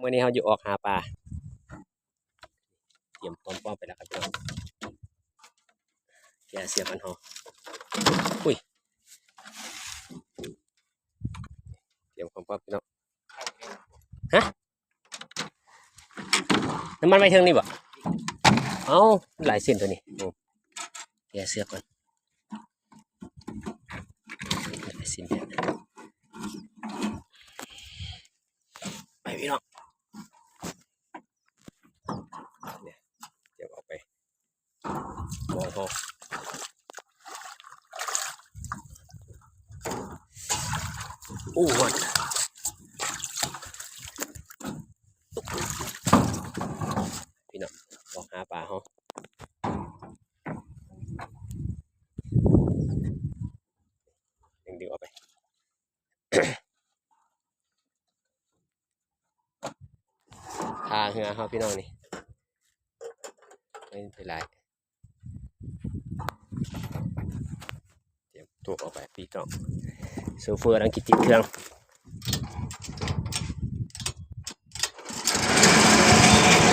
ມື້ນີ້ເຮົາຢູ່ອອກຫາປາ ຕຽມຄວາມພ້ອມໄປແລ້ວຄັບພີ່ນ້ອງ ແກ່ເຊືອກກັນເຮົາ ອຸ້ຍ ຕຽມຄວາມພ້ອມພີ່ນ້ອງ ຮະ ນ້ຳມັນໄວ້ເທິງນີ້ບໍ່? ເອົ້າ ຫຼາຍເສັ້ນຕົວນີ້ ໂອ້ ແກ່ເຊືອກກ່ອນ ຫຼາຍເສັ້ນ ໄປພີ່ນ້ອງ ເນຍ ຕຽມອອກໄປ ມອງເຮົາ ໂອ້ ຮ້ອນ ພີ່ນ້ອງ ອອກຫາປາເຮົາ ດຶງໆ ອອກໄປ ທ່າເຮືອເຮົາພີ່ນ້ອງນີ້ ໄປຫຼາຍ ຕຽມໂທອອກໄປພີ່ນ້ອງ ໂຊເຟີກຳລັງຊິຕິດເຄື່ອງ